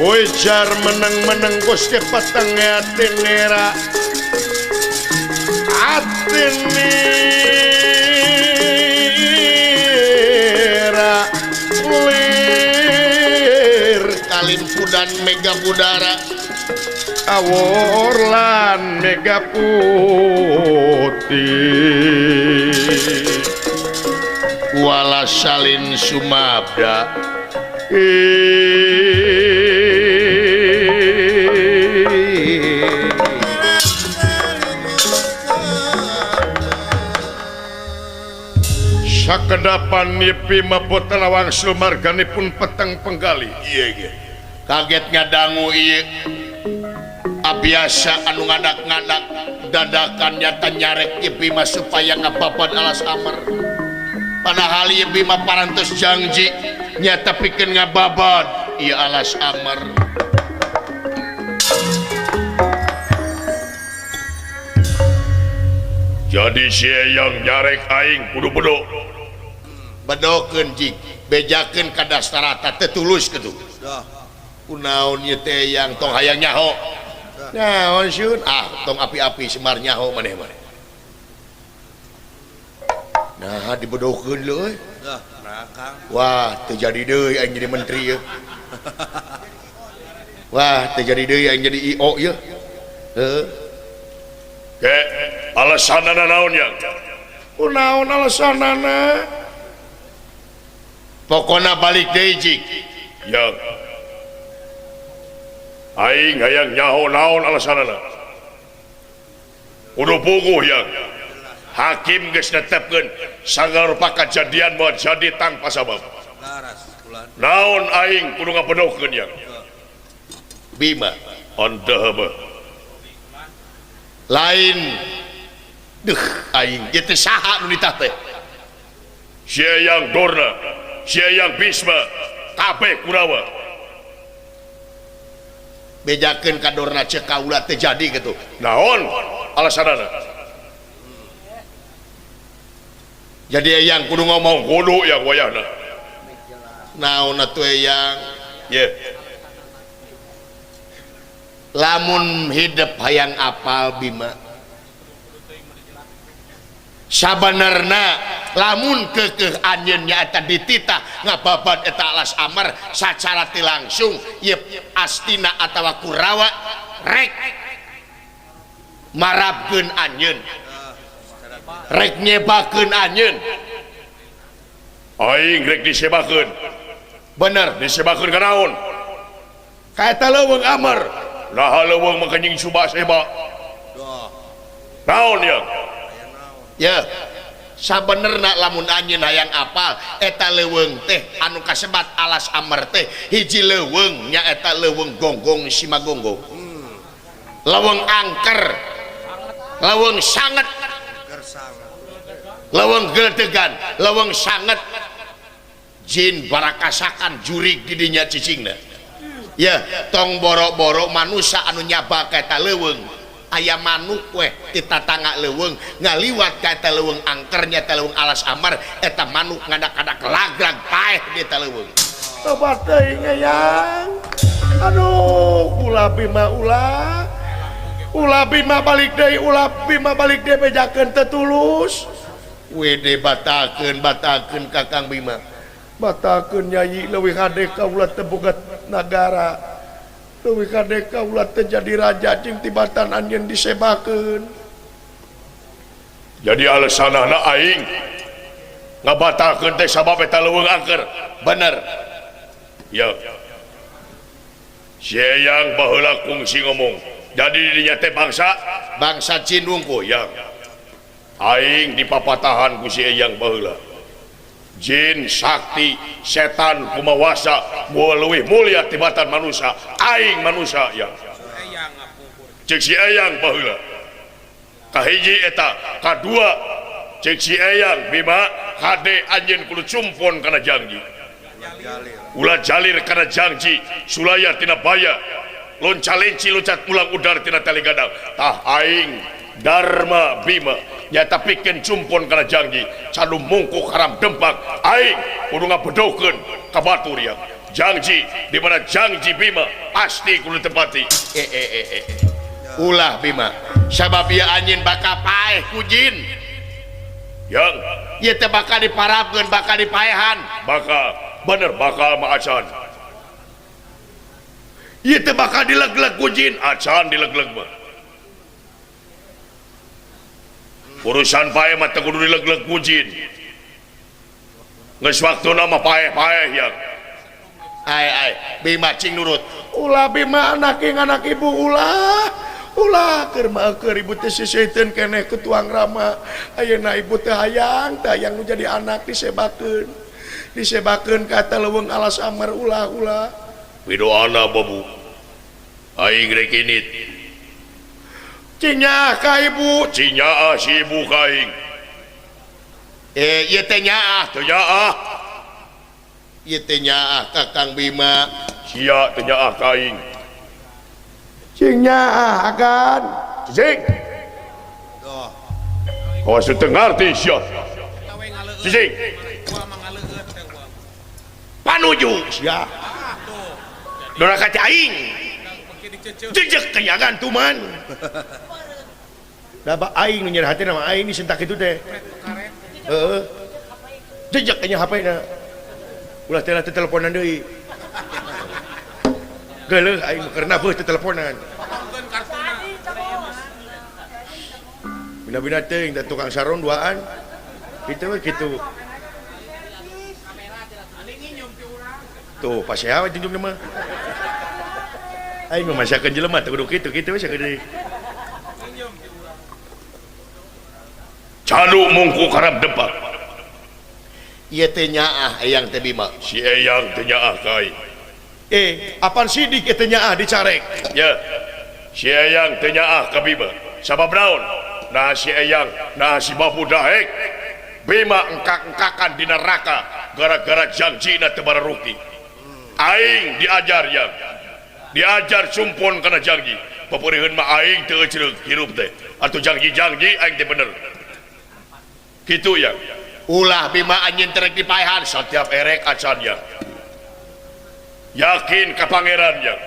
Ujar meneng-meneng Gusti peteng atinira atinira lir kalimpudan mega budara awor lan mega putih wala salin sumabda. Sakedapan Bima Putra wangsul marganipun peteng penggali. Iya iya. Kaget ngadangu ieu abiasa anu ngadak-ngadak dadakan nyata nyarek Ieu Bima supaya ngababad alas amar. Padahal Ieu Bima parantos janji nyata pikeun ngababad ieu alas amar. Jadi si yang nyarek aing kudu bedok. Bedokeun jig, bejakeun ka Dastarata teu tulus kitu. Kunaon ieu teh yang tong hayang nyaho. Naon siun? Ah, tong api-api semar nyaho maneh-maneh. Nah, dibedokeun leuy. Wah, teu jadi deui aing jadi menteri ieu. Wah, teu jadi deui aing jadi IO ieu. Heuh. Ke alasanana naon yang? Kunaon alasanana? Pokona balik deui jig. Yang aing hayang nyaho naon alasanana. Kudu puguh yang hakim geus netepkeun sagala rupa kajadian moal jadi tanpa sabab. Naon aing kudu ngabedohkeun yang? Bima ondeh lain duh aing ieu teh saha nu ditah teh? Sia yang Dorna, sia yang Bisma, kabeh Kurawa. Bejakeun ka Dorna ceuk kaula teh jadi kitu. Naon alasanana? Jadi eyang kudu ngomong kudu yang wayahna. Naon atuh eyang? Ye. Lamun hidup hayang apal Bima. Sabenerna lamun keukeuh anjeun nyaeta dititah ngababad eta alas amar sacara teu langsung ieu Astina atawa Kurawa rek marabkeun anjeun. Rek nyebakeun anjeun. Aing rek disebakeun. Bener, disebakeun ka naon? Ka eta leuweung amar. Naha leuweung mah kenying suba seba. Naon ya? Ya, sabenerna lamun anjeun hayang apal eta leuweung teh anu kasebat alas amar teh hiji leuweung nyaeta leuweung gonggong Simagonggong. Leuweung angker. Leuweung sanget. Leuweung geledegan, leuweung sanget. Jin barakasakan jurig di dinya cicingna. Ya, tong boro-boro manusa anu nyaba ka eta leuweung. Aya manuk weh ti tatangga leuweung ngaliwat ka eta leuweung angker nya eta leuweung alas amar eta manuk ngadak-ngadak laglag paeh di eta leuweung. Tobat teuing eyang. Aduh, ulah Bima ulah. Ulah Bima balik deui, ulah Bima balik deui bejakeun teu tulus. Wede batakeun batakeun Kakang Bima. Batakeun nyai leuwih hade kaula teu boga nagara. Leuwih hade kaula teu jadi raja jeung tibatan anjeun disebakeun. Jadi alasanana aing ngabatalkeun teh sabab eta leuweung angker. Bener. Ya. Si eyang baheula kungsi ngomong. Jadi dirinya teh bangsa jin wungkul ya. Aing dipapatahan ku si eyang baheula. Jin sakti setan kumawasa moal leuwih mulia tibatan manusia aing manusia ya. Ceuk si eyang baheula. Kahiji eta, kadua ceuk si eyang Bima kade anjeun kudu cumpon kana janji. Ulah jalir kana janji sulaya tina baya lonca lenci loncat ulang udar tina tali gadang. Tah aing Dharma Bima nyata pikeun cumpon kana janji cadu mungkuk haram dempak aing kudu ngabedohkeun ka batur ya. Janji di mana janji Bima pasti kudu ditepati. Ulah Bima sabab ieu anjeun bakal paeh ku jin. Yang ieu teh bakal diparabkeun bakal dipaehan. Bakal bener bakal mah acan. Ieu teh bakal dileg-leg ku jin, acan dileg-leg mah. Urusan paeh mah teu kudu dileg-leg ku jin. Geus waktuna mah paeh-paeh ya. Ai ai Bima cing nurut. Ulah Bima anak anak ibu ulah. Ulah keur mah keur ibu teh seseuten keneh ku tuang rama. Ayeuna ibu teh hayang teh hayang nu jadi anak disebakeun. Disebakeun ka eta leuweung alas amar ulah ulah. Pidoana babu aing rek init. Cing nyaah ka ibu. Cing nyaah si ibu ka aing. Ieu teh nyaah. Teu nyaah. Ieu teh nyaah Kakang Bima. Sia teu nyaah ka aing. Cing nyaah agan. Cicing. Kawas teu ngarti sia. Cicing. Panuju sia. Doraka teh aing. Jejek kenyagan tuman. Da ba aing nu nyeri hati nama aing disentak kitu teh. Heeh. Jejek nya HP na. Ulah teh lah teh teleponan deui. Geuleuh aing karena beuh teh teleponan. Bina-bina teuing da tukang saron duaan. Kitu we kitu. Tuh pasea we junjung mah. Aing mah masakeun jelema teh kudu kitu kitu we sakeun. Canu mungku karab depak. Ieu teh nyaah eyang teh Bima. Si eyang teh nyaah ka aing. Apan sidik ieu teh nyaah dicarek. Ya. Si eyang teh nyaah ka Bima. Sabab naon? Nah si eyang, nah si babu daek. Bima engkak-engkakan di neraka gara-gara janjina teu bararuki. Aing diajar yang. Diajar sumpon kana janji. Papeureun mah aing teu ecereug hirup teh. Atuh janji-janji aing teh bener. Kitu ya. Ulah Bima anjeun terek dipaehan setiap erek acan ya. Yakin ka pangeran ya.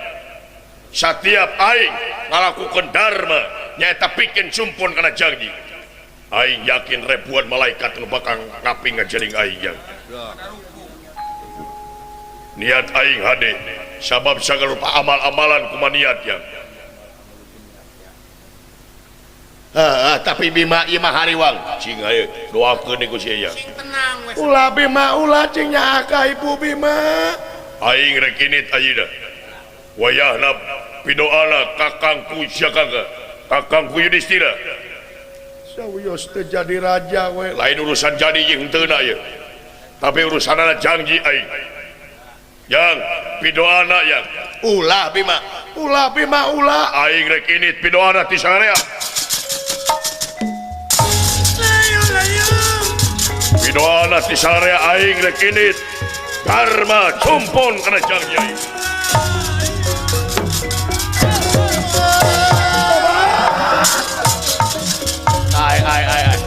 Setiap aing ngalakukeun dharma nyaeta pikeun sumpon kana janji. Aing yakin ribuan malaikat nu bakal ngaping ngajering aing ya. Niat aing hade sabab sagala rupa amal-amalan kumaha niat ya. Tapi Bima ieu mah hariwang. Cing hayu doakeun ku si eyang. Ulah Bima ulah cing nyaah ka ibu Bima. Aing rek init ayeuna. Wayahna pidoana kakangku Syakangka, kakangku Yudhistira. Sawios teu jadi raja we. Lain urusan jadi jeung henteu na ieu. Tapi urusanana janji aing. Yang pidoana yang. Ulah Bima, ulah Bima ulah. Aing rek init pidoana ti sarea. Pidoana ti sarea aing rek init. Dharma cumpon kana janji aing. Ai ai ai ai.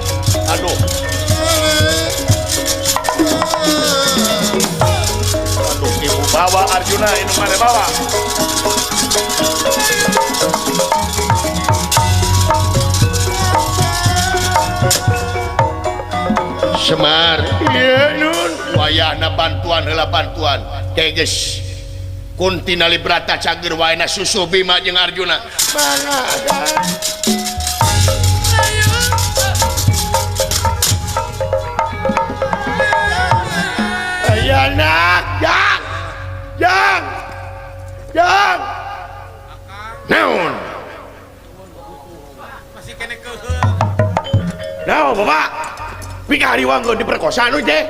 Aduh. Aduh, ibu bawa Arjuna ini mana bawa. Semar. Iya nun. Wayahna bantuan heula bantuan. Geus Kunti Nalibrata cager waena susu Bima jeung Arjuna. Mangga anak, jang, jang, jang, naon? Masih kene keuheul. Naon bapak? Pika hariwang geus diperkosa nu teh.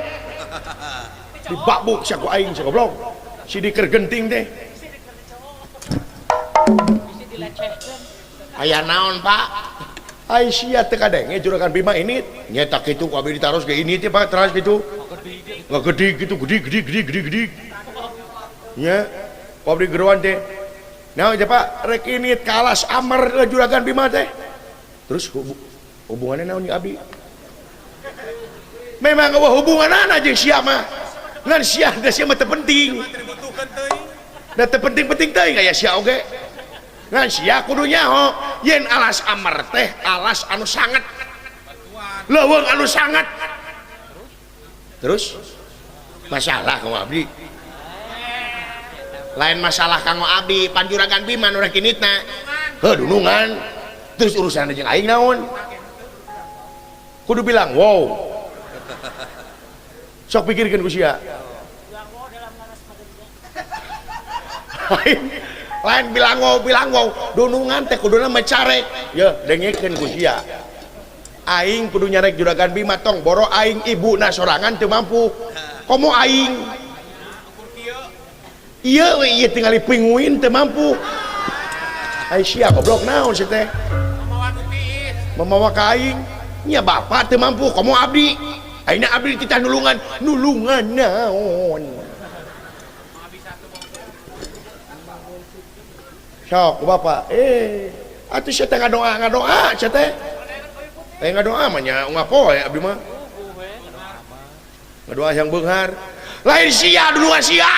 Dibakbuk sia ku aing sia goblok. Si diker genting teh. Aya naon pak? Ai sia teu kadenge juragan Bima ini nyetak kitu ku abi ditaros ge ini teh pak teras kitu. Nggak gede gitu, gede gede gede gede gede. Ya, pabrik geruan teh. Nah, Pak, rek ini kalas amar juragan Bima teh. Terus hubungannya naon jeung abi? Memang eueuh hubunganana jeung sia mah. Ngan sia teh sia mah teu penting. Da teu penting-penting teuing aya sia oge. Ngan sia kudu nyaho yen alas amar teh alas anu sangat. Leuweung anu sangat. Terus masalah kanggo abdi. Lain masalah kanggo abdi, panjuragan Bima nu rek initna. Heuh dunungan. Terus urusan jeung aing naon? Kudu bilang wow. Sok pikirkeun ku sia. Lain bilang wow, dunungan teh kuduna mecarek. Yeuh, dengekeun ku sia. Aing kudu nyarek juragan Bima tong boro aing ibuna sorangan teu mampu. Komo aing. Ieu we ieu tingali pinguin teu mampu. Ai sia goblok naon sia teh? Mamawa ka aing. Nya bapak teu mampu komo abdi. Ayeuna abdi titah nulungan, nulungan naon? Sok bapak, atuh sia teh ngadoa sia teh. Teh ngadoa mah nya ungapoe abdi mah. Ngadoa yang beunghar. Lain sia dulungan sia.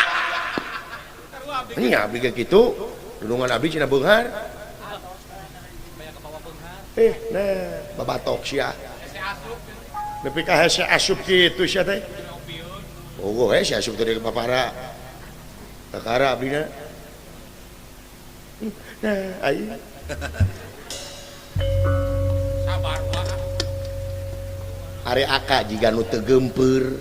Nya abdi ge kitu, dulungan abdi cenah beunghar. Nah, babatok sia. Nepi ka hese asup kitu sia teh. Oh, hese asup teh ka papara. Kakara abdina. Nah, aing. Sabar wae. Ari aka jiga nu teu geumpeur.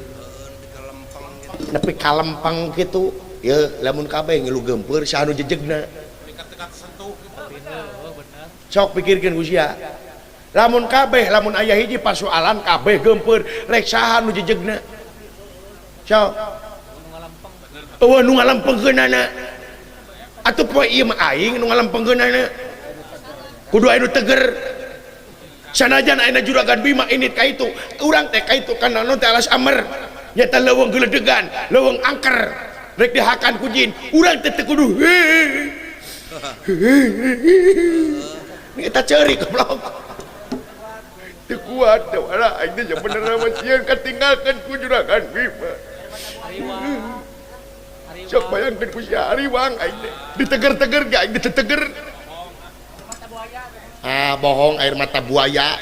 Nepi kalempeng kitu. Ye, lamun kabeh ngilu geumpeur saha nu jejegna. Sok pikirkeun ku sia. Lamun kabeh lamun aya hiji pasoalan kabeh geumpeur rek saha nu jejegna. Sok. Eueuh nu ngalempengkeunana. Atuh poe ieu mah aing nu ngalempengkeunana. Kudu aya nu teger. Sanajan ayeuna Juragan Bima indit ka itu, urang teh ka itu kana naon teh alas amer. Nyata leuweung geledegan, leuweung angker. Rek dihakan ku jin, urang teh teu kudu. Eta ceurik goblok. Teu kuat teh wala aing teh bener mah sieun katinggalkeun ku Juragan Bima. Sok bayangkeun ku sia hariwang aing teh. Diteger-teger ge aing diteteger. Ah bohong air mata buaya.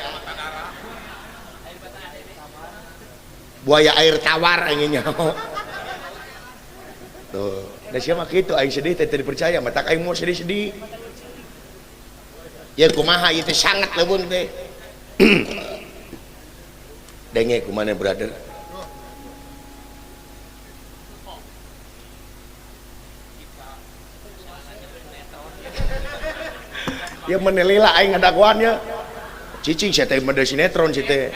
Buaya air tawar aing nyaho. Tuh, da sia mah kitu aing sedih teh teu dipercaya, matak aing mau sedih-sedih. Ya kumaha ieu teh sangat leuweung teh. Denge kumaha brother. Ya menelila aing ngadaguannya. Cicing sia teh mode sinetron sia teh.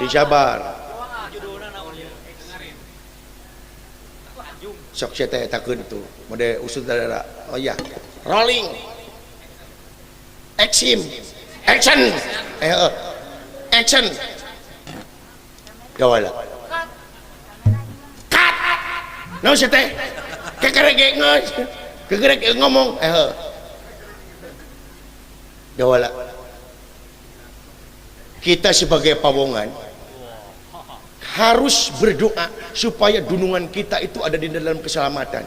Cing sabar. Sok sia teh etakeun tuh mode usut darah. Oh iya, rolling. Action. Action. Action. Gawala. Cut. Naon sia teh? Kekerek geus. Kekerek ngomong. Gawala. Kita sebagai pawongan harus berdoa supaya dunungan kita itu ada di dalam keselamatan.